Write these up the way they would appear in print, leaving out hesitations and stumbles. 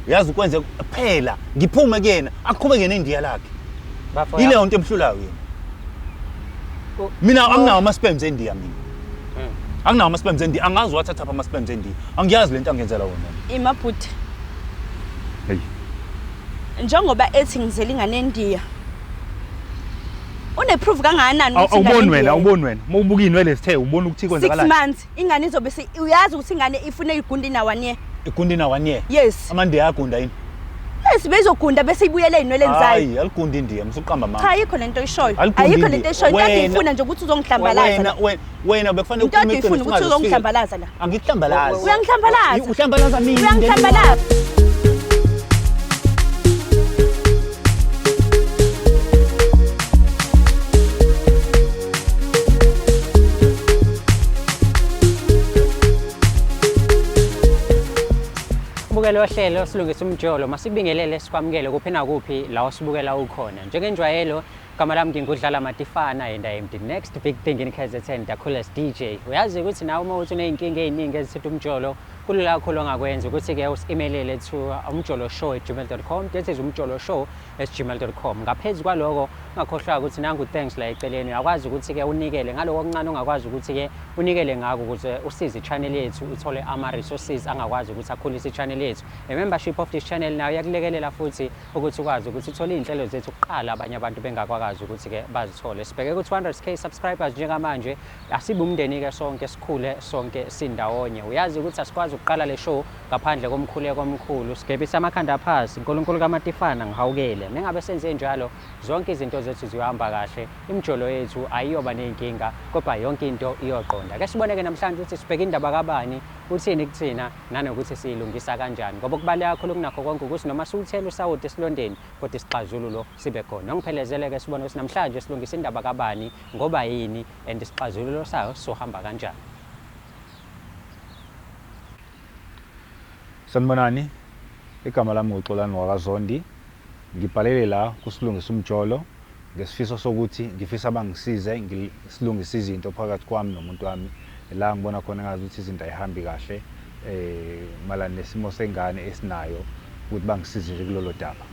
Uyazi ukwenze phela ngiphume kuyena aqhubeke nendiya lakhe. Bafo Yileyo nto emhlulayo yena. Mina anginawo ama-sperms endiya mina. Anginawo ama-sperms endiya, angazi wathathaphi ama-sperms endiya. Angiyazi lento angenzela wona. Ima bhuti. Hey. Njengoba ethi ngizela ingane endiya. Une-proof kangakanani ukuthi ingane Awuboni wena, endiya? awuboni wena. Uma ubuka iy'nwele zithe ubona ukuthi Six kwenzakalani. months ingane izobe uyazi ukuthi ingane ifuna igunda ina one year. Igunda ina one year. Yes. Amandiya ayagunda yini? Yes, beyizogunda bese ibuyele ey'nweleni zayo. Hayi, aligundi indiya, musuqamba Cha amanga. ayikho lento oyishoyo. Aligundi Ayikho indiya. lento oyishoyo. Into Wena- engiyifuna nje ukuthi uzongihlambalaza. Wena la. wena wena bekufanele Into ukhulume engiyifuna iqiniso ukuthi ungaze ufike. uzongihlambalaza la. Angikuhlambalazi. Uyangihlambalaza. Uhlambalaza mina. Uyangihlambalaza. Ubukele ohlelo silungisa umjolo masikubingelele sikwamukele kuphi nakuphi la osibukela ukhona. Njengenjwayelo igama lami ngingudlala Matifana and I am the next big thing in KZN, the coolest DJ. Uyazi ukuthi nawe uma uthi uney'nkinga ey'ningi ezithinta umjolo kulula kakhulu ongakwenza ukuthi-ke usi-emailele to umjoloshow@gmail.com. That is umjoloshow@gmail.com. Ngaphezu kwaloko ungakhohlwa ukuthi nangu thanks la eceleni uyakwazi ukuthi-ke unikele ngaloko okuncane ongakwazi ukuthi-ke unikele ngako ukuze usize i-channel yethu uthole ama-resources angakwazi ukuthi akhulise i-channel yethu. A membership of this channel nayo iyakulekelela futhi ukuthi ukwazi ukuthi uthole iy'nhlelo zethu kuqala abanye abantu bengakwazi ukuthi-ke bazithole. Sibheke ku-200k subscribers njengamanje, asibe umndeni-ke sonke sikhule sonke sindawonye. Uyazi ukuthi asikwazi ukuqala le show ngaphandle komkhuleko omkhulu. Sigebisa amakhanda phasi, uNkulunkulu kaMatifana ngihawukele. Mengabe senze njalo zonke izinto zethu ziyohamba kahle, imijolo yethu ayiyoba ney'nkinga kodwa yonke into iyoqonda. Ke sibone-ke namhlanje ukuthi sibheke indaba kabani, uthini kuthina nanokuthi siyilungisa kanjani, ngoba okubaluleke kakhulu kunakho konke ukuthi noma siwuthela usawoti esilondeni kodwa isixazululo sibe khona. Ongiphelezele-ke sibone ukuthi namhlanje silungisa indaba kabani, ngoba yini and isixazululo sayo sizohamba kanjani. Sanibonani, igama lami nguXolani wakaZondi. Ngibhalele la kusilungisa umjolo ngesifiso sokuthi ngifisa bangisize ngisilungise izinto phakathi kwami nomuntu wami. La ngibona khona ngazi ukuthi izinto ayihambi kahle malana nesimo sengane esinayo ukuthi bangisize nje kulolo daba.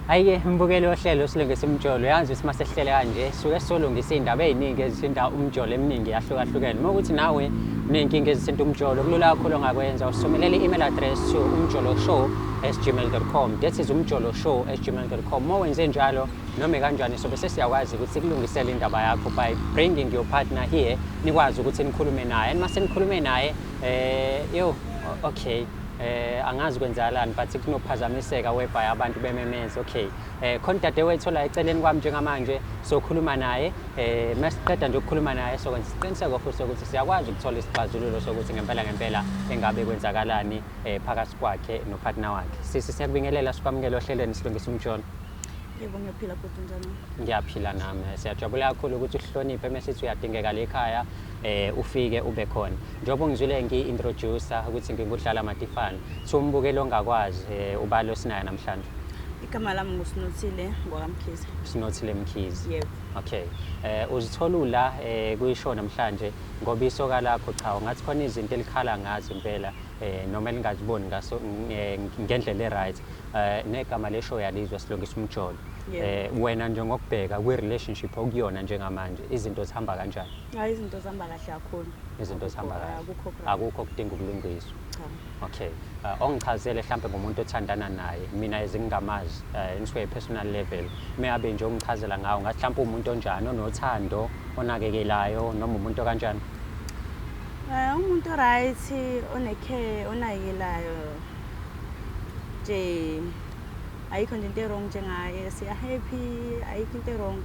Hhayi-ke mbukeli wohlelo silungisa umjolo, uyazi ukuthi uma sesihlele kanje suke sizolungisa iy'ndaba ey'ningi ezithinta umjolo eminingi yahlukahlukene. Uma ukuthi nawe uney'nkinga ezithinta umjolo kulula kakhulu ongakwenza usithumelele i-email address to umjoloshow@gmail.com. That is umjoloshow@gmail.com. Uma wenze njalo noma kanjani sobe sesiyakwazi ukuthi sikulungisele indaba yakho by bringing your partner here, nikwazi ukuthi nikhulume naye. And mase nikhulume naye yo okay angazi kwenzakalani but kunokuphazamiseka whereby abantu bememeza. Okay, khona udadewethu la eceleni kwami njengamanje sokhuluma naye, masiqeda nje ukukhuluma naye sokwenza isiqiniseko futhi sokuthi siyakwazi ukuthola isixazululo sokuthi ngempela ngempela engabe kwenzakalani phakathi kwakhe nopartner wakhe. Sisi, siyakubingelela sikwamukele ohlelweni silungisa umjolo. Yebo, ngiyaphila bhuti, njani? Ngiyaphila nami. Siyajabula kakhulu ukuthi uhloniphe mesithi uyadingeka le ekhaya ufike ube khona. Njengoba ngizwile ngi-introducer ukuthi ngingudlala Matifana, thi umbukeli ongakwazi ubalo esinayo namhlanje. Igama lami nguSinothile ngwakaMkhize. Sinothile Mkhize. Yebo. Okay. Uzithola ula kuyishow namhlanje ngoba isoka lakho cha ungathi khona izinto elikhala ngazo impela noma elingaziboni ngaso ngendlela e-right. Negama le show yalizwa silungisa umjolo. Wena nje ngokubheka kwi-relationship okuyona njengamanje izinto zihamba kanjani? Hayi, izinto zihamba kahle kakhulu. Izinto zihamba kahle. Akukho problem. Akukho kudinga ukulungiswa. Cha. Okay. Ongichazele mhlambe ngomuntu othandana naye mina ezingingamazi into a personal level. Meyabe nje ungichazela ngawo ngathi mhlambe umuntu onjani, onothando, onakekelayo noma umuntu kanjani? Umuntu right, one-care, onakekelayo. Nje ayikho nje into e-wrong njengaye, siya happy, ayikho into e-wrong.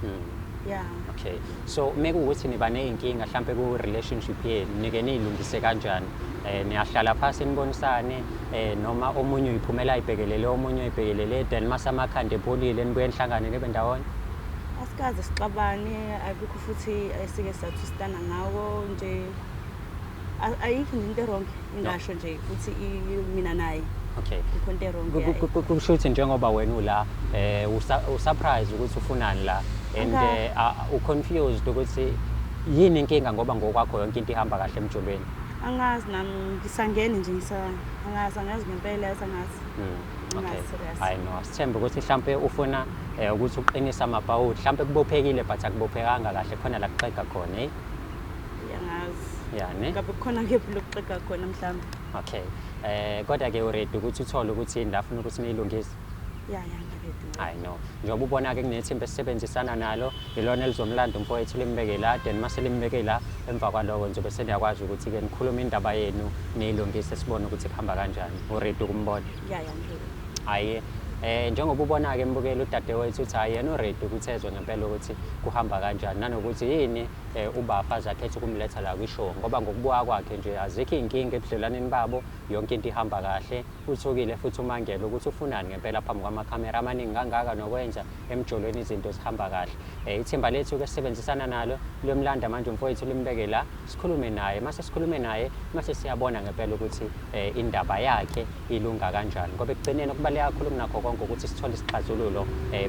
Yeah. Okay. So mekuwukuthi niba ney'nkinga mhlambe ku relationship yenu nike niyilungise kanjani? Niyahlala phansi nibonisane noma omunye uyiphumela ayibhekelele omunye uyibhekelele then mase amakhanda epholile nibuye nihlangane nibe ndawonye? Asikaze sixabane, akukho futhi esike sathustana ngawo nje. Ayikho nje into e-wrong ngingasho nje ukuthi mina naye. Okay. Akukho into e-wrong. Kusho ukuthi njengoba wena ula usurprise ukuthi ufunani la and u-confused ukuthi yini inkinga ngoba ngokwakho yonke into ihamba kahle emjolweni. Angazi nami, ngisangene nje, angazi ngempela, yazi angazi. Okay. Angazi, serious. Hayi no, asithembe ukuthi mhlampe ufuna ukuthi uqinise amabhawudi, mhlampe kubophekile but akubophekanga kahle, khona la kuxega khona, eh? Angazi. Ya ne? Ngabe kukhona kephi lokuxega khona mhlawumbe. Okay. Kodwa ke uready ukuthi uthole ukuthi yini la afuna ukuthi niyilungise? Ya, ngiready. Hayi no. Njengoba ubona ke kunethimba esisebenzisana nalo, ilona elizomlanda umfowethu limbeke la, then mase limbeke la, emva kwaloko nje seniyakwazi ukuthi ke nikhulume indaba yenu, niyilungise, sibone ukuthi kuhamba kanjani. Uready ukumbona? Ya, ngiready. Hayi, njengoba ubona ke mbukeli udadewethu uthi hayi yena uready ukuthi ezwe ngempela ukuthi kuhamba kanjani, nanokuthi yini ubafazi akhethe ukumletha la kwishow, ngoba ngokubuka kwakhe nje azikho iy'nkinga ebudlelwaneni babo, yonke into ihamba kahle. Uthukile futhi umangele ukuthi ufunani ngempela phambi kwamakhamera amaningi kangaka nokwenza emjolweni izinto zihamba kahle. Ithimba lethu ke sisebenzisana nalo liyomlanda manje umfowethu limbeke la, sikhulume naye. Mase sikhulume naye mase siyabona ngempela ukuthi indaba yakhe ilunga kanjani, ngoba ekugcineni okubaluleke kakhulu kunakho konke ukuthi sithole isixazululo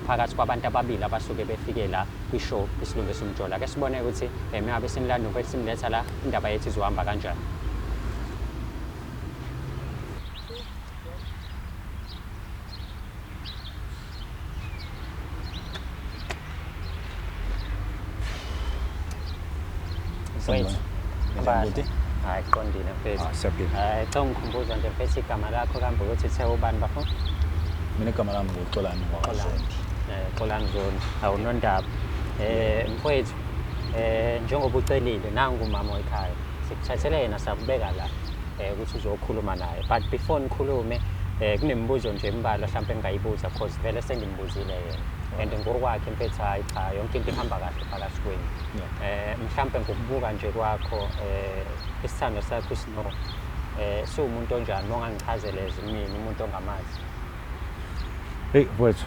phakathi kwabantu ababili abasuke befike la kwishow iSilungisa Umjolo. Ake sibone ukuthi mengabe simlanda umfowethu simletha la, indaba yethu izohamba kanjani. Mfowethu, Sanibona. Njani, bhuti? Hayi, qondile mfethu. Ah, siyaphila. Cela ungikhumbuza nje mfethu igama lakho kambe ukuthi uthe ubani bafo? Mina igama lami nguXolani wakwaZondi. Xolani Zondi. Awunondaba. Mfowethu, njengoba ucelile nangu umama wekhaya. Sikuthathele yena sakubeka la ukuthi uzokhuluma naye. But before nikhulume, kunemibuzo nje embalwa mhlawumbe engingayibuza, because vele sengimbuzile yena. And ngokwakhe mfethu hayi cha, yonke into ihamba kahle phakathi kwenu. Mhlawumbe ngokubuka nje kwakho isithando sakho uSnow, siwumuntu onjani mongangichazela mina umuntu ongamazi? Hey mfowethu,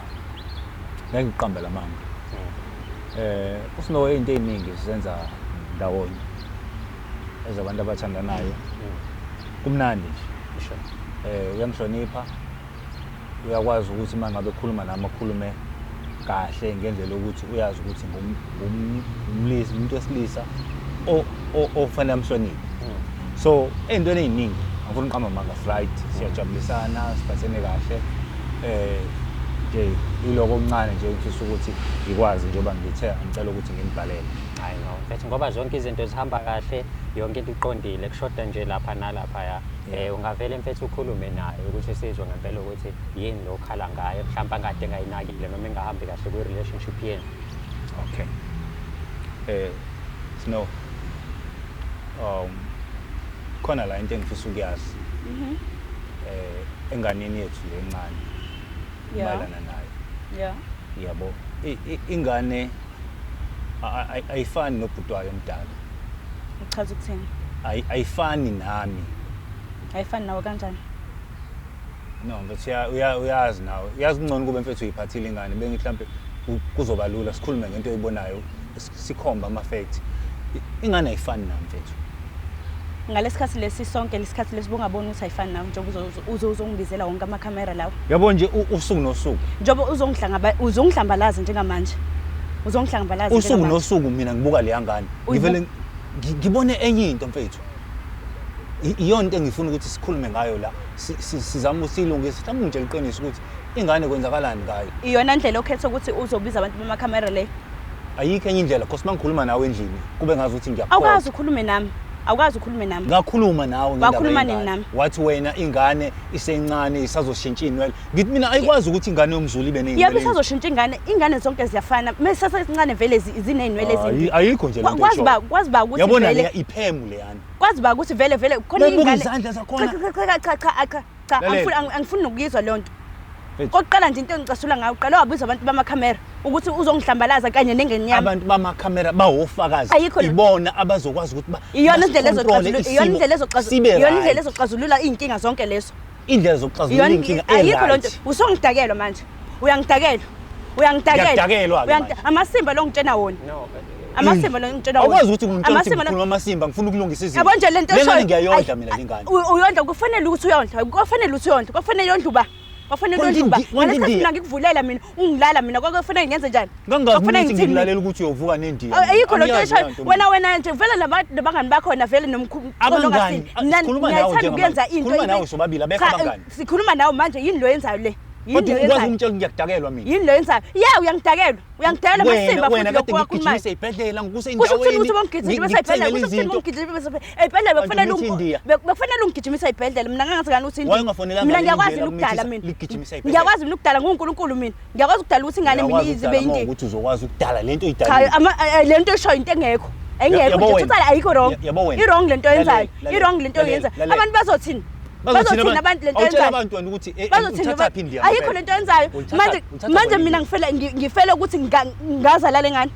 ngeke ngiqambe amanga. uSnow into eziningi sizenza ndawonye ezabantu abathandanayo. Kumnandi nje. Uyamhlonipha, uyakwazi ukuthi uma ngabe ekhuluma nami akhulume kahle ngendlela yokuthi uyazi ukuthi ngumlisa, umuntu wesilisa ofanele amhloniphe. So ey'ntweni ey'ningi angifuni ukuqamba amanga, right, siyajabulisana, siphathene kahle. Nje iloko okuncane nje ngifisa ukuthi ngikwazi njengoba ngithe ngicela ukuthi nginibhalele. Hayi no, mfethu, ngoba zonke izinto zihamba kahle, yonke into iqondile, kushoda nje lapha nalapha ya. Ungavele mfethu ukhulume naye ukuthi sizwe ngempela ukuthi yini lo okhala ngayo, mhlawumbe angade engayinakile noma engahambi kahle kwi-relationship yenu. Okay. Snow, khona la into engifisa ukuyazi. Enganeni yethu le encane. Mayelana nayo. Yabo. Ingane ayifani nobhuti wayo omdala. Uchaza ukuthini? Ayifani nami. Ayifani nawe kanjani? No, mfethu, uyazi nawe. Uyazi kungcono kube mfethu uyiphathile ingane, bengithi mhlambe kuzoba lula sikhulume ngento oyibonayo, sikhomba ama-facts. Ingane ayifani nami mfethu. Ngalesikhathi lesi sonke lesikhathi lesi bungaboni ukuthi ayifani nawe, njengoba uzongibizela wonke amakhamera lawo. Yabo nje usuku nosuku. Njengoba uzongihlambalaza njengamanje. Uzongihlambalaza Usuku njengamanje. nosuku mina ngibuka leya ngane. Ngivele ngibone enye into mfethu. Iyona into engifuna ukuthi sikhulume ngayo la. Sizame usiyilungise. Mhlawumbe ngitshela iqiniso ukuthi ingane kwenzakalani ngayo. Iyona ndlela okhetha ukuthi uzobiza abantu bamakhamera le? Ayikho enye indlela, because mangikhuluma nawe endlini kube ngazi ukuthi ngiyakuphoxa. Awukazi ukhulume nami. Awukazi ukhulume nami. Ngakhuluma nawe ngendaba Wakhuluma nini yengane. nami? Wathi wena ingane isencane isazoshintsha inwele. Ngithi mina ayikwazi ukuthi ingane yomZulu ibe nezinwele. Yebo isazoshintsha ingane, ingane zonke ziyafana. Mase sesencane vele zineyinwele ezimbi. Ayikho nje lento eshoyo. Kwazi ba ukuthi Yabona vele leya iphemu leyana. Kwazi ba ukuthi vele vele khona Ubuka ingane. izandla zakhona. Cha, cha, cha, cha, cha, cha, cha, Lalela. angifuni nokuyizwa leyo nto. Mfethu. Kokuqala nje into engicasula ngayo, uqale wabiza abantu bamakhamera ukuthi uzongihlambalaza kanye nengane yami. Abantu bamakhamera bawofakazi. Ayikho le- Ibona abazokwazi ukuthi Iyona indlela basicontrole ezoxazulula, iyona isimo, indlela ezoxazulula, sibe iyona indlela right. ezoxazulula iy'nkinga zonke lezo. Indlela zokuxazulula Iyona iy'nkinga ayikho loo nto. e-right. Usongidakelwa manje. Uyangidakelwa. Uyangidakelwa. Ngiyadakelwa-ke manje. Amasimba lo ngitshena wona. No. Amasimba lo ngitshena wona. Awukwazi ukuthi ngitshela ukuthi Amasimba lo ngikhuluma amasimba, ngifuna ukulungisa izinto. Yabo nje lento Le ngane eshoyo. ngiyayondla Ayi, mina le ngane. Uyondla, kufanele ukuthi uyondla. Kufanele ukuthi uyondla. Kufanele uyondla uba. Kwakufanele Wandla ondle ubani? wandla Ngalesikhathi indiya. mina ngikuvulela mina, ungilala mina, kwakufanele ngenze njani? Ngangazi Kwakufanele ukuthi ngithini mina? ngikulalela ukuthi uyovuka nendiya. Ayikho lento Angiyazi oyishoyo. leyo nto Wena mina. wena nje vele nabangani bakhona vele nomkhulu Abangani, sikhuluma nawe ngiyayithanda ukuyenza njengamanje. into. Sikhuluma nawe sobabili, abekho Cha, abangani. Sikhuluma nawe manje yini lo yenzayo le? Yini Kodwa lo ukwazi yenzayo? ukungitshela ukuthi ngiyakudakelwa mina. Yini lo yenzayo? Ya uyangidakelwa. Uyangidakelwa Wena masimba wena futhi kade lokhu wakhulumayo. ngigijimisa ey'bhedlela ngikuse Kusho ukuthini endaweni. ukuthi ubongigijimisa ey'bhedlela? Kusho ukuthini izinto. ubongigijimisa ey'bhedlela? Bekufanele Kanti umithi indiya. bekufanele ungigijimisa ey'bhedlela. Mina ngangazi ngani ukuthi Why ungafonelanga Mina leli ngiyakwazi indiya ukudala lakumithisa, mina. ligijimisa ey'bhedlela? Ngiyakwazi mina ukudala nguNkulunkulu mina. Ngiyakwazi ukudala ukuthi ingane mina Uyakwazi izibe ukudala uma indiya. ukuthi uzokwazi ukudala lento Cha oyidalile. le nto eshoyo into engekho. Engekho Yabo nje wena. totally ayikho wrong. Yabo wena. I-wrong lento oyenzayo. Lalela, I-wrong lento lalela, oyenzayo. lalela. Abantu bazothini? Bazothini abantu lento Awutshela oyenzayo? abantu wena ukuthi Bazothini uthathaphi indiya Ayikho ngempela? lento oyenzayo. Manje Uthatha manje wena mina indiya. ngifela ngifela ukuthi ngazala lengane.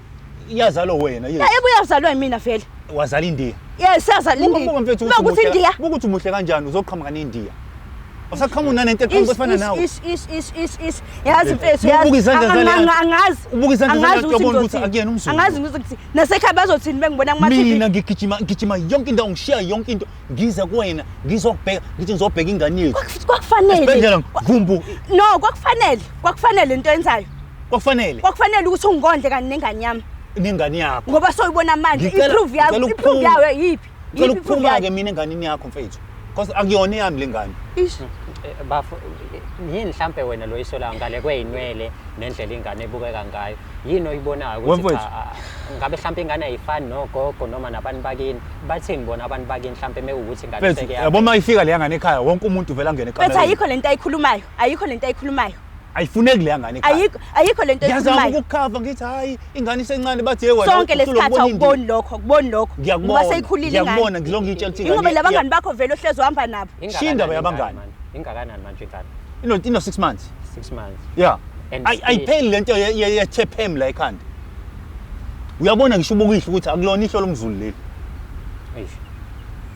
Iyazalwa wena yes. Ya yebo uyazalwa yimina vele. Wazala indiya. Yes, siyazala Buka indiya. buka mfethu Buka ukuthi indiya. Buka ukuthi umuhle kanjani uzoqhamuka nendiya. Usaqhamuka nanento eqhamuka efana nawe. Ish ish ish ish ish. Yazi mfethu Buka yazi. izandla zale Angazi. Ubuka izandla Angazi zale ukuthi uyabona ukuthi ngizothini. akuyena umZulu. Angazi ukuthi nasekhaya bazothini bengibona kuma TV. Mina ngigijima ngigijima yonke indawo ngishiya yonke into ngize kuwena ngizokubheka ngithi ngizobheka ingane yethu. Kwakufanele. Esibhedlela vumbu No, kwakufanele. Kwakufanele into oyenzayo. kwakufanele Kwakufanele ukuthi ungondle kanye nengane yami. nengane yakho. Ngoba soyibona manje Ngicela- i-proof yayo, ngicela i-proof ukuphuma. yayo yiphi? Ngicela Yiphi i-proof ukuphuma yayo? ke mina enganeni yakho mfethu. Because akuyona eyami le ngane. Ish. Bafo yini mhlambe wena lo isolayo ngale kweyinwele nendlela ingane ebukeka ngayo yini oyibonayo ukuthi Wemfowethu. cha ngabe mhlambe ingane ayifani nogogo noma nabantu bakini bathini bona abantu bakini mhlambe mekuwukuthi ingane Mfethu seke yabo uma ifika le ngane ekhaya wonke umuntu uvela angene Bethu ekamereni. ayikho lento ayikhulumayo. Ayikho lento ayikhulumayo. Ayifuneki le ngane ekhaya. Ayikho ayikho lento Ngiyazama ayikhulumayo. ukukhava ngithi hayi ingane isencane bathi hey wena Sonke uhlulwa lesikhathi ukubona indiya." awukuboni lokho, akuboni lokho. Ngoba Ngiyakubona. seyikhulile ingane. Ngiyakubona ngilonke ngitshela ukuthi Ingoba labangani bakho vele ohlezi uhamba nabo. Shiya indaba yabangani. Ingakanani manje ingane? Ino 6 months. 6 months. Yeah. And Ayipheli lento ye chephem la ekhanda. Uyabona ngisho ubuka ihlo ukuthi akulona ihlo lomZulu leli. Eish.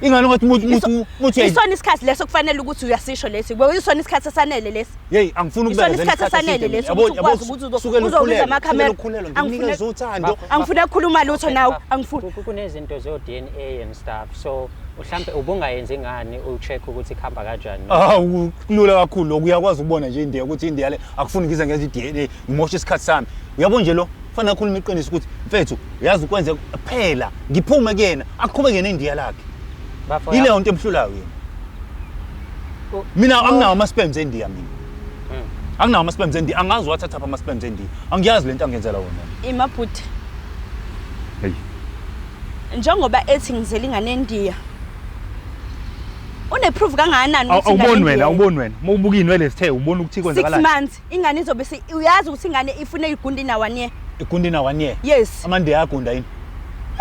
Ingane ngathi muthi muthi muthi Isona isikhathi leso kufanele ukuthi uyasisho lesi. Bekuyisona isikhathi esanele lesi. Hey angifuni Isona ukubeka isikhathi esanele leso ukuthi ukwazi ukuthi uzobiza amakhamera. Ukukhulelwa ngikunikeza uthando. Angifuni ukukhuluma lutho nawe, angifuni. Kunezinto zo DNA and stuff so mhlambe ubungayenzi ngani ucheck ukuthi kuhamba kanjani. Ah kulula kakhulu lokhu uyakwazi ukubona nje indiya ukuthi indiya le akufuni ngize ngenze i-DNA ngimoshe isikhathi sami. Uyabona nje lo kufanele akhulume iqiniso ukuthi mfethu uyazi ukwenze phela ngiphume kuyena aqhubeke nendiya lakhe. Bafo Yileyo nto emhlulayo yena. Mina anginawo ama-sperms endiya mina. Anginawo ama-sperms endiya angazi wathathaphi ama-sperms endiya. Angiyazi lento angenzela wona. Imabhuti. Hey. Njengoba ethi ngizele ingane endiya. Une-proof kangakanani ukuthi ingane Awuboni wena, endiya? awuboni wena. Uma ubuka inwele zithe ubona ukuthi Six kwenzakalani. months ingane izobe uyazi ukuthi ingane ifune igunda ina 1 year. Igunda ina 1 year. Yes. Amandiya ayagunda yini?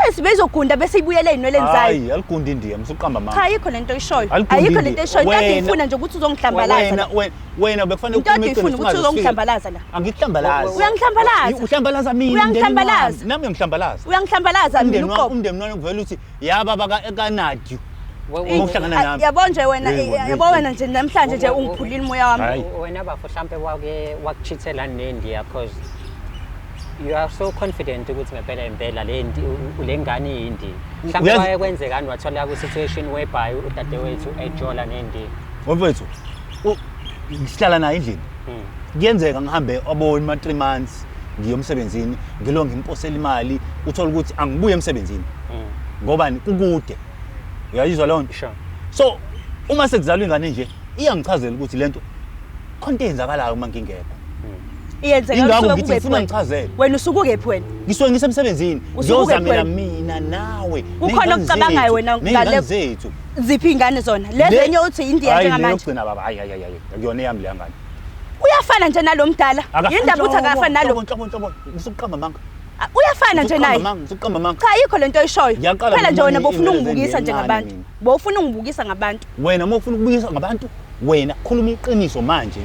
Yes bezogunda bese ibuyele ezinweleni zayo. Hayi, aligundi indiya, msuqamba Cha mama. ayikho lento oyishoyo. Aligundi Ayikho indiya. lento oyishoyo. Into Wena- ifuna nje ukuthi uzongihlambalaza. Wena la. wena wena bekufanele Into ukhulume oyifuna iqiniso ukuthi ungaze ufike. uzongihlambalaza la. Angikuhlambalazi. Uyangihlambalaza. Uhlambalaza mina. Uyangihlambalaza. Nami uyangihlambalaza. Uyangihlambalaza mina Umndeni wami uqobo. umndeni wami kuvela ukuthi yaba baka ekanadi. Ngokuhlangana Ay, nami. Yabo nje wena Yebo, yabo wena nje namhlanje nje ungiphulile umoya wami. Hayi. Wena bafo mhlambe wake wakuchithela nendiya cause you are so confident ukuthi ngempela impela le le ngane iyindiya. Mhlambe waye kwenzekani wathola ku situation whereby udadewethu ejola nendiya. Mfethu ngihlala naye endlini. Kuyenzeka ngihambe abo ma 3 months ngiye emsebenzini ngilo ngimposela imali uthola ukuthi angibuye emsebenzini. Ngobani kukude. Uyayizwa leyo nto? Sure. So uma sekuzalwa ingane nje iyangichazela ukuthi lento khonto eyenzakalayo uma ngingekho. Iyenzeka Ingakho usuke ngithi kukephi ngifuna wena? ngichazele. Wena usuke ukephi wena? Ngisuke ngisemsebenzini Usuke ukephi ngiyozamela wena? mina nawe. Kukhona okucabangayo wena ngale ngale- zethu. Ziphi ingane zona? Lezi enye uthi indiya Hayi, leyo njengamanje. yokugcina baba hayi hayi hayi akuyona eyami leya ngane. Uyafana nje nalo mdala. Yindaba ukuthi akafani nalo. Nhlobo nhlobo ngisuqamba manga. Uyafana nje naye. Ngisuqamba manga. Cha ayikho lento oyishoyo. Ngiyaqala Phela nje wena ngibona bofuna iy'nwele ungibukisa zendiya nje encane ngabantu. mina. Bofuna ungibukisa ngabantu. Wena uma ufuna ukubukisa ngabantu wena khuluma iqiniso manje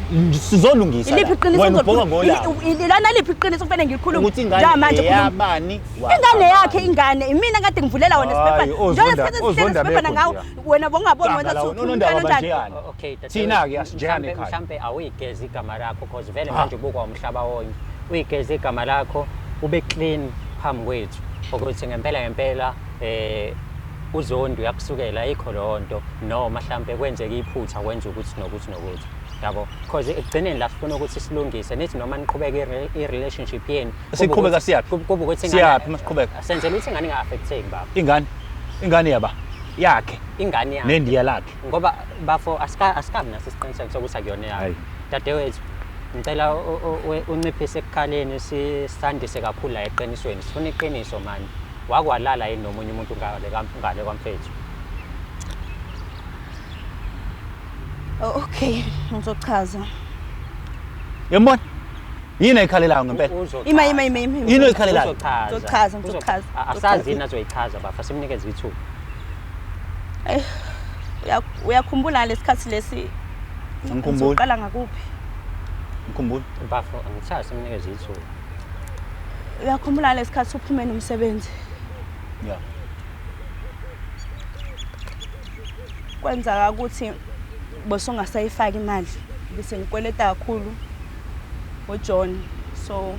sizolungisa. Iliphi la. iqiniso Wena ubhoka ngizolikhuluma? ngolaka. Lana liphi iqiniso kufanele ngilikhulume? Ukuthi ingane Njengamanje khuluma. eyabani Ingane yakhe ingane imina kade ngivulela wena Hayi, isiphepha. Njengoba isikhathi esihleli ozonda isiphepha bekho ngawe nje. wena bongaboni wena Tanga la, uthi unondaba ukhuluma kanjani. banjeyani. Okay, dadewethu, Thina-ke asijehane ekhaya. Mhlambe awuyigezi igama lakho cause vele Ah. manje ubukwa umhlaba wonke. Uyigeze igama lakho ube clean phambi kwethu ukuthi ngempela ngempela uZondi uyakusukela ayikho leyo nto noma mhlambe kwenzeka iphutha wenza ukuthi nokuthi nokuthi. Yabo, because ekugcineni la sifuna ukuthi silungise, nithi noma niqhubeke i-relationship yenu, kube Siqhubeka siyaphi? Kube ukuthi Siyaphi masiqhubeka? Senzela ukuthi ingane inga-affecteki baba. Ingane. Ingane yaba yakhe Ingane yakhe. Nendiya lakhe. Ngoba bafo asikabi naso isiqiniseko sokuthi akuyona yakhe. Hayi. Dadewethu, ngicela unciphise ekukhaleni, sisandise kakhulu la eqinisweni. Sifuna iqiniso mani. Wakwalala yini nomunye umuntu ngale kwamfethu? Oh, okay, ngizochaza. Yembona? Yini ayikhalelayo ngempela? Uzochaza. Ima ima ima ima. Yini oyikhalelayo? Uzochaza. Ngizochaza, ngizochaza. Asazi yini azoyichaza bafa, simnikeze ithuba. Uyakhumbula lesikhathi lesi? Angikhumbuli. Ngizoqala ngakuphi? Ngikhumbula. Bafo, angithathi, simnikeze ithuba. Uyakhumbula lesikhathi uphume nomsebenzi? Yeah. Kwenzeka ukuthi bosongasayifaki imali, bese ngikweleta kakhulu uJohn. So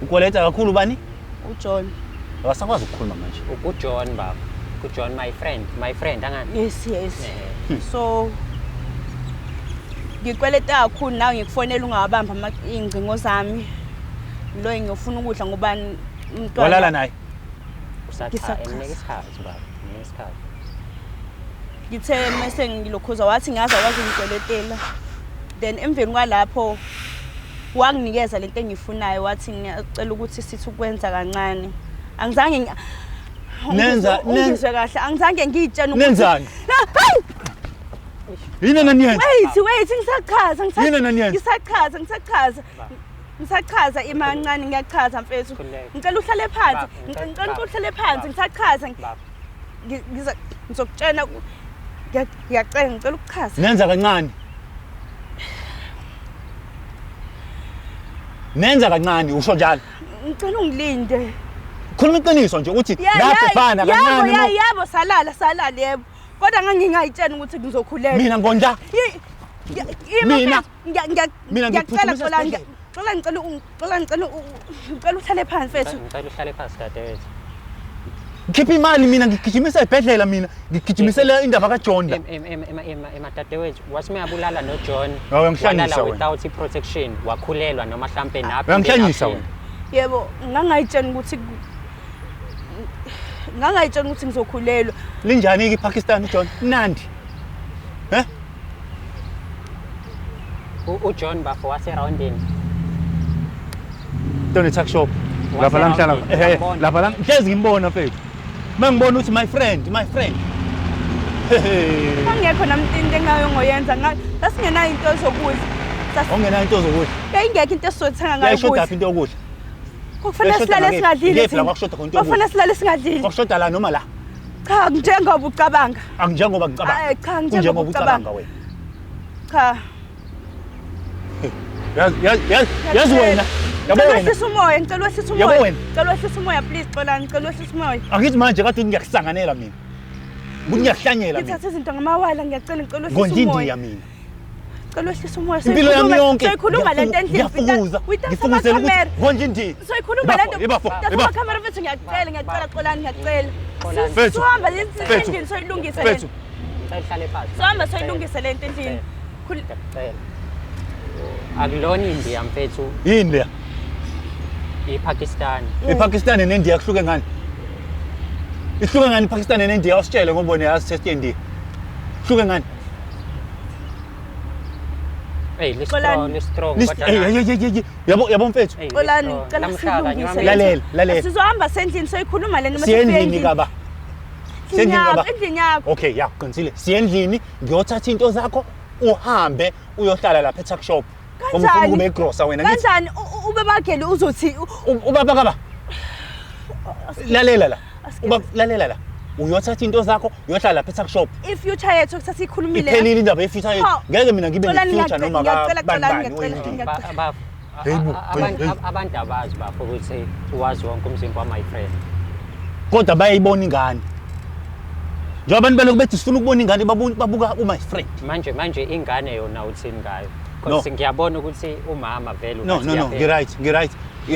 Ukweleta kakhulu bani? uJohn. Akasakwazi ukukhuluma manje. UJohn baba. UJohn my friend, my friend angani? Yes, yes. So ngikweleta kakhulu nawe, ngikufonela ungawabamba ingcingo zami. Lo ngiyofuna ukudla ngoba umntwana. Walala naye. Usatha emnika isikhathi baba, emnika isikhathi. Ngithe mase ngilokhuza wathi ngaze akwazi ngikweletela. Then emveni kwalapho wanginikeza lento engiyifunayo, wathi ngiyacela ukuthi sithi ukwenza kancane. Angizange Nenza ungizwe kahle, angizange ngiyitshene ukuthi Nenzani? Yini enaniyenza? Wait, wait, ngisachaza, Yini enaniyenza? ngisachaza, ngisachaza. Ngisachaza ima kancane, ngiyachaza mfethu. Khululeka. Ngicela uhlale phansi, Baba, ngicela baba, uhlale phansi, baba. ngisachaza. Baba. Ngizokutshena, ngiyacela, ngicela ukuchaza. Nenza kancane. Nenza kancane usho njalo. Ngicela ungilinde. Khuluma iqiniso nje ukuthi lapho bana kancane. Yebo, yebo, salala, salala yebo. Kodwa ngangingayitshena ukuthi ngizokhulelwa. Mina ngonja. Mina Mina ngiyacela ngikuphuthumisa Xolani, esibhedlela. Xolani, ngicela Xolani, ngicela uhlale phansi mfethu. Ngicela uhlale phansi dadewethu. Ngikhipha imali mina, ngigijimisa esibhedlela mina, ngigijimisela indaba kaJohn la. Emadadewethu, wathi uyabulala noJohn. Uyangihlanyisa Walala wena. without i-protection, wakhulelwa noma hlampe naphi. Uyangihlanyisa wena. Yebo, ngangayitshena ukuthi ngizokhulelwa. Linjani ke iPakistan uJohn? Mnandi. He? UJohn bafo wase roundini. Tony tuck shop. Lapha la ngihlala, Uyambona? lapha la ngihlezi ngimbona mfethu. Mangibona uthi my friend, my friend. Kwangekho nami into engayongoyenza, sasingenayo into zokudla. Ongenayo into zokudla. Yayingekho into esizothenga ngayo Yayishoda ukudla. phi into yokudla? Kufanele Yayishoda silale ngakephi? singadlile. Ngephi la Thina. kwakushoda khona into yokudla? Kufanele silale singadlile. Kwakushoda la noma la? Cha, njengoba ucabanga. Anginjengoba ngicabanga. Ayi, cha, njengoba Kunjengoba ucabanga ucabanga. wena. Cha. Yazi yazi yazi yazi wena. Yabo Ngicela wena. wehlise umoya, ngicela wehlise Yabo umoya. wena. Ngicela wehlise umoya please Xolani, ngicela wehlise umoya. Angithi manje kade ngiyakusanganela mina. Ukuthi ngiyakuhlanyela mina. Ngithathe izinto ngamawala, ngiyacela, ngicela wehlise Ngonje umoya. indiya mina. Ngicela wehlise umoya. Impilo yami yonke. Soyikhuluma lento endlini. Ngiyafukuza. Ngifukuzela ukuthi ngonje indiya. Soyikhuluma lento. Ibafo, Thatha ibafo. amakhamera mfethu, ngiyacela, ngiyacela Xolani, ngiyacela. Xolani. Mfethu. Sohamba Mfethu. endlini soyilungisa lento. Mfethu. Ngicela uhlale phansi. Sohamba soyilungisa lento endlini. Ngiyacela. Akulona India mfethu, Yini leya? iPakistan. iPakistan neNdiya kuhluke ngani? Ihluke ngani iPakistan neNdiya? Usitshele ngoba wena yazi test yeNdiya. Hluke ngani? Hey, Xolani. li strong, li strong. List- Hey, hey, hey, hey, hey. Yabo yabo mfethu. Xolani, ngicela silungise. Lalela, lalela. Sizohamba sendlini soyikhuluma lento Siye endlini kaba. Siye Endlini endlini yakho, kaba. endlini yakho. Okay, ya, qinisile. Siye endlini, ngiyothatha into zakho, uhambe uyohlala lapha e-tuck shop. Ngoba ufuna Kanjani? ukube igrosa wena ngithi. Kanjani ubabageli uzothi Ubaba kaba. Lalela la. Asike- Ubaba lalela la. Uyothatha into zakho, uyohlala lapha e-tuck shop. I-future yethu kusasa ikhulumile. Iphelile indaba ye-future yethu. Ha. Ngeke mina ngibe Xolani, ne-future noma ngiyacela, kabani Xolani, bani ngiyacela, oyindiya. ngiyacela. Hey bo, hey, hey. Abantu abazi bafo ukuthi uwazi wonke umzimba wa my friend. Kodwa bayayibona ingane. Njengoba abantu belokhu bethi sifuna ukubona ingane, babuka u-my friend. Manje manje ingane yona uthini ngayo? No. Because ngiyabona ukuthi umama vele No, ungathi no, no, uyaphela. ngi-right, ngi-right.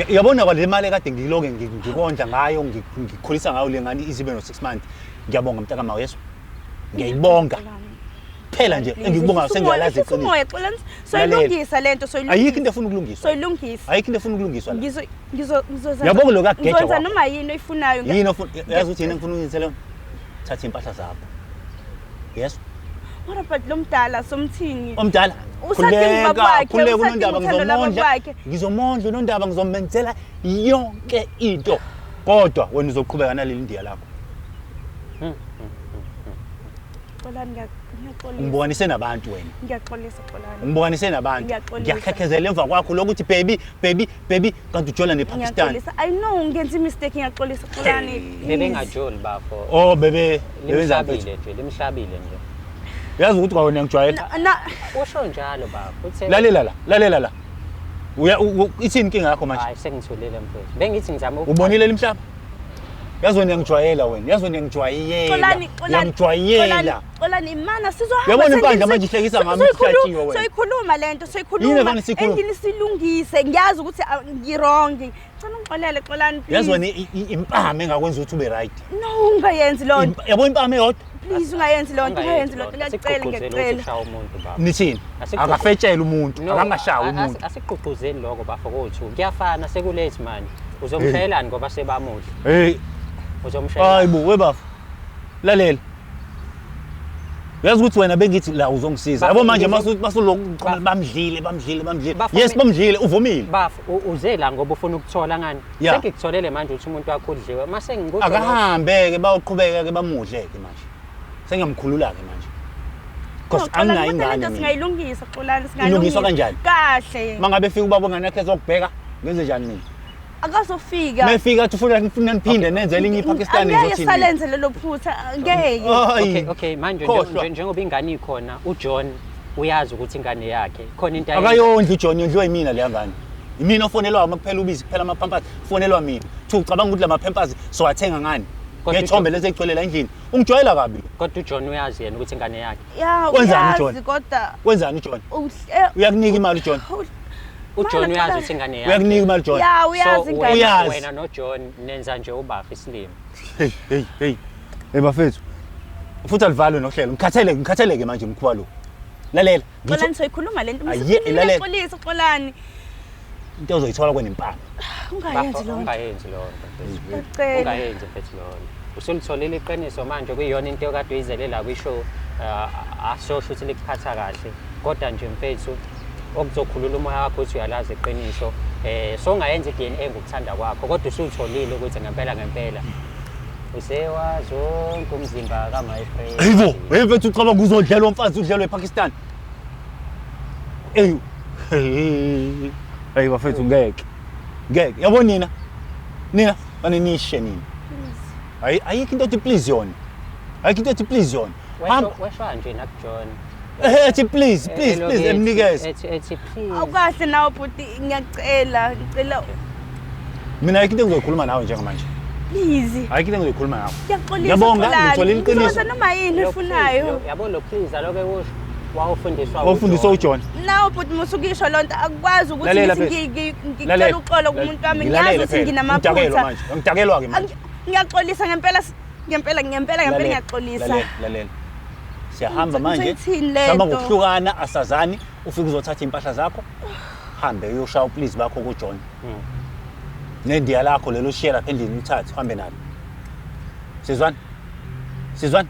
Yabona kwale mali ekade ngiloke ngikondla ngayo, ngikhulisa ngayo le ngane izibe no-6 months. Ngiyabonga mntakama, yezwa. Ngiyayibonga. Kuphela nje engikubongayo sengiyalazi iqiniso. Umoya Xolani, soyilungisa lento, soyilungisa. Ayikho into efuna ukulungiswa. Soyilungisa. Ayikho into efuna ukulungiswa la. Ngizo ngizo ngizozenza. Yabo lokhu akugeja Ngizokwenza kwakho. noma yini oyifunayo. Yini ofuna yazi ukuthi yini engifuna ukuyenzela yona? Thatha impahla zakho. Yes. What about lo mdala somthini? Omdala. Usadinga ubaba wakhe, khululeka usadinga unondaba uthando lwababa ngizomondla. wakhe. Ngizomondla unondaba ngizomenzela yonke into. Kodwa wena uzoqhubeka naleli ndiya lakho. Xolani ngiyaxolisa. Ungibukanise nabantu wena. Ngiyaxolisa Xolani. Ungibukanise nabantu. Ngiyaxolisa. Ngiyakhekhezela emva kwakho lokuthi baby baby baby kanti ujola nePakistan. Ngiyaxolisa. I know ngenza i-mistake, ngiyaxolisa Xolani. Please. Bebengajoli bafo. Oh bebe bebenza Limhlabile nje, limhlabile nje. Yazi ukuthi kwawena ngijwayela. Na Usho njalo bafo. Uthe Lalela la, lalela la. Uya ithini inkinga yakho manje? Hayi sengithulile mfethu. Bengithi ngizama Ubonile limhlaba? Yazi wena ngijwayela wena, yazi wena ngijwayela. Xolani, Xolani. Ngijwayela. Xolani imana sizohamba. Uyabona sendlini, impandla manje ihlekisa ngami ukuhlatshiwe wena. Soyikhuluma lento, Yini soyikhuluma. evane siyikhuluma? Endlini silungise. Ngiyazi ukuthi ngi-wrong. Cela ungixolele Xolani please. Yazi wena impama engakwenza ukuthi ube right. No, ungayenzi loo nto. Yabo impama eyodwa Please ungayenzi loo nto, ungayenzi loo nto. Ngiyacela, Asigqugquzeli ukuthi ngiyacela. ushaya umuntu bafo. nithini? Akafetshele umuntu, No, akangashawi umuntu. Asigqugquzeli lokho bafo kothu. Kuyafana sekulate manje. Uzomshayelani ngoba sebamudla. Hey, Uzomshayela. hayi bo webafo. Lalela. Uyazi ukuthi wena bengithi la uzongisiza. Bafo, Yabo manje masulokhu bamdlile, bamdlile, bamdlile. Yes, bamdlile, uvumile. Bafo uze la ngoba ufuna ukuthola ngani? Yeah. Sengikutholele manje ukuthi umuntu wakho udliwe. Mase ngikusho Akahambe ke bayoqhubeka ke bamudle ke manje. Sengiyamkhulula ke manje. Because No, Xolani, anginayo kodwa ingane lento mina. singayilungisa Xolani, Ilungiswa singayilungisa. kanjani? Kahle. Mangabe efika ubaba ngane yakhe ezokubheka, ngenze njani mina? Akazofika. Mefika athi ufuna ngifuna niphinde nenze elinye iPakistan Angeke ngizothini? salenze lelo phutha, angeke. Hayi. Okay, okay, manje Khohlwa. njengoba ingane ikhona, uJohn uyazi ukuthi ingane yakhe khona into ayenza. Akayondli uJohn, yondliwa yimina leya ngane. Yimina ofonelwayo uma kuphela ubisi, kuphela ama-pampers, fonelwa mina. Thi ucabanga ukuthi la ma-pampers sowathenga ngani? Kodwa Ngethombe lezi egcwele la endlini. Ungijwayela kabi. Kodwa uJohn uyazi yena ukuthi ingane yakhe. Ya, Wenzani uyazi uJohn? kodwa Wenzani uJohn? Uyakunika imali uJohn? UJohn Mana, uyazi Xolani. ukuthi ingane yakhe. Uyakunika imali uJohn? Ya, uyazi So ingane. Uyazi. wena noJohn nenza nje ubafa isilimo. Hey, hey, hey. Hey bafethu. Futhi alivalwe nohlelo. Ngikhathele, ngikhatheleke manje mkhuba lo. Lalela, ngitho Xolani soyikhuluma lento. Aye, lalela. Ngiyaxolisa Xolani. Into ozoyithola kwenempama. Ungayenzi Bafo, loo nto. Ungayenzi loo nto. mfethu. Ngiyacela. Ungayenzi mfethu loo nto. Usulitholile iqiniso manje kuyiyona into okade uyizele la kwishow asosho ukuthi likuphatha kahle. Kodwa nje mfethu okuzokhulula umoya wakho ukuthi uyalazi iqiniso. So ungayenza i-DNA ngokuthanda kwakho kodwa usutholile ukuthi ngempela ngempela usewazi wonke umzimba ka-my friend. Hayibo, hey mfethu ucabanga uzodlelwa umfazi udlelwe ePakistan. Ey. Hey bafethu ngeke. Ngeke. Yabo nina. Nina banenishe nina. Hayi ayikho into ethi please yona. Ayikho into ethi please yona. Hamba Wesho nje nakuJohn. ethi please please please emnikeze. Ethi please. Awukahle nawe bhuti, ngiyacela, ngicela Mina ayikho into engizoyikhuluma nawe njengamanje. please. Ayikho into engizoyikhuluma nawe. Ngiyaxolisa Ngiyabonga, Xolani. ngitholile iqiniso. Ngizokwenza noma yini Lo oyifunayo. please, yabo lo please aloke usho wawufundiswa Wawufundiswa uJohn. Nawe bhuti musukisho loo nto akukwazi ukuthi Lalela ngithi phela. ngicela Lalela. uxolo kumuntu wami Ngilalele ngiyazi ukuthi phela. Ngidakelwa nginamaphutha. manje. Ngidakelwa ke manje. Ngiyaxolisa ngempela ngempela ngempela ngempela Lalela, ngiyaxolisa. Lalela, lalela. Siyahamba manje. Ngithini le Sihamba nto? ngokuhlukana asazani, ufike uzothatha impahla zakho. Hambe uyoshaya uplease bakho kuJohn. Nendiya lakho lelo ushiye lapha endlini uthathe uhambe nalo. Sizwana? Sizwana?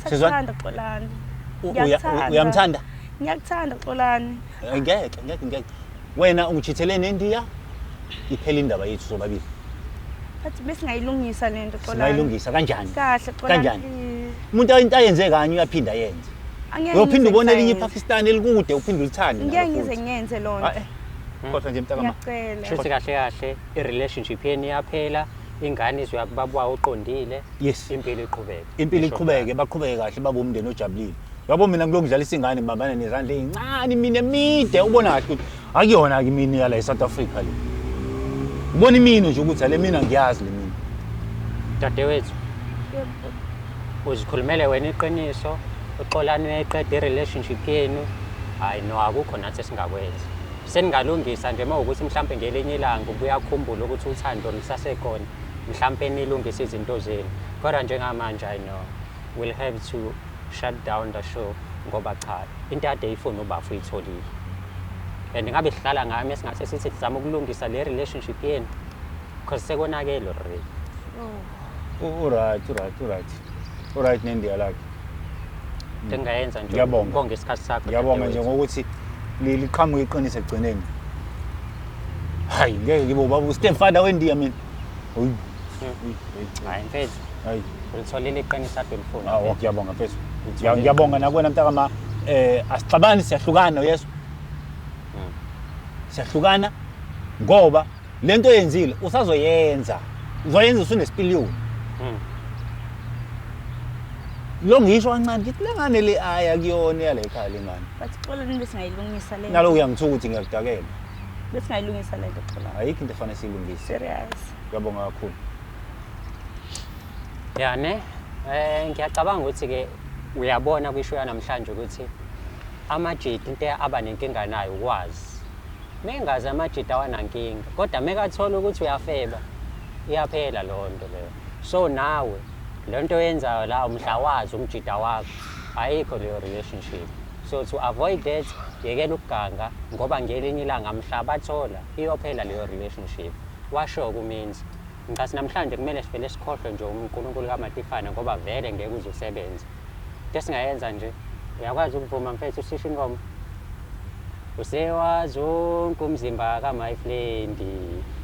Sizwana? Ngiyakuthanda Xolani. U- Uyamthanda? Ngiyakuthanda Xolani. Ngeke, ngeke, ngeke. Wena ungijithele nendiya iphela indaba yethu sobabili. But besingayilungisa le nto Xolani. Singayilungisa kanjani? Kahle Xolani. Kanjani? please. Umuntu into ayenze kanye uyaphinda ayenze. Angeke Uyophinde ngize ubone elinye ngisayenze. iPakistan elikude uphinde ulithande. Ngeke nalo ngize futhi. ngiyenze loo nto. Ah, eh. Kodwa nje mntakama. Ngiyacela. Shuthi kahle kahle i-relationship yenu iyaphela, ingane izoya kubaba wayo oqondile. Yes. Impilo iqhubeke. Impilo Ngisho iqhubeke, baqhubeke kahle babe umndeni ojabulile. Yabo mina ngilokudlalisa ingane ngibambana nezandla ey'ncane imini emide ubona kahle ukuthi akuyona-ke imini yala e-South Africa le. Ubona imini nje ukuthi le mina ngiyazi le mina. Dadewethu, uzikhulumele wena iqiniso, uXolani uyayiqeda i-relationship yenu. Hayi no akukho nathi esingakwenza. Seningalungisa nje uma ukuthi mhlampe ngelinye ilanga ubuyakhumbula ukuthi uthando lusasekhona, mhlampe nilungise izinto zenu. Kodwa njengamanje I know we'll have to Shut down the show ngoba cha, into ade eyifuna ubafo uyitholile. And ngabe sihlala ngayo esingase sithi sizama ukulungisa le relationship yenu, because sekonakele already. U-right, u-right, u-right, u-right nendiya lakhe. Into engingayenza nje Ngiyabonga. ukubonga isikhathi sakho, Ngiyabonga nje dadewethu. Ngokuthi liqhamuke iqiniso ekugcineni. Hayi, ngeke ngibe ubaba u-stepfather wendiya mina. Hayi. Hayi mfethu, Hayi. ulitholile iqiniso ade ulifuna. Awu, Mfethu. ngiyabonga mfethu. Ulitholile Ngiyabonga iqiniso. nakuwena mntakama. Asixabani, siyahlukana, uyezwa? Siyahlukana ngoba lento oyenzile usazoyenza. Uzoyenza usunesipiliyoni. Lo ngisho kancane ngithi le ngane le aya kuyona yale ekhaya le ngane. But Xolani, besingayilungisa le nto. Naloku uyangithuka ukuthi ngiyakudakela. Besingayilungisa le nto, Xolani. Ayikho into efanele siyilungise. Serious. Ngiyabonga kakhulu. Ya ne, ngiyacabanga ukuthi ke uyabona kwisho yanamhlanje ukuthi amajita into aba nenkinga nayo ukwazi. Mengazi amajita awanankinga, kodwa mekathola ukuthi uyafeba, iyaphela leyo nto leyo. So nawe le nto oyenzayo la umhla wazi umjita wakho, ayikho leyo relationship. So to avoid that, yekela ukuganga ngoba ngelinye ilanga mhla bathola iyophela leyo relationship. Washo kumenzi. Ngicathi namhlanje kumele sivele sikhohlwe nje uNkulunkulu kaMatifana ngoba vele ngeke uze usebenze. Into esingayenza nje, uyakwazi ukuvuma mfethu usisho ingoma? Usewazi wonke umzimba ka-my friend,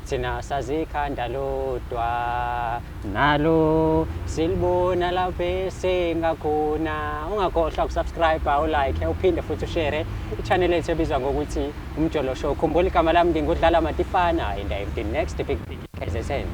thina sazikhanda lodwa nalo silibona lapho esingakhona. Ungakhohlwa uku-subscribe, u-like, uphinde futhi u-share i-channel yethu ebizwa ngokuthi Umjolo Show. Khumbula igama lami nginguDlala Matifana and I am the next big thing KZN.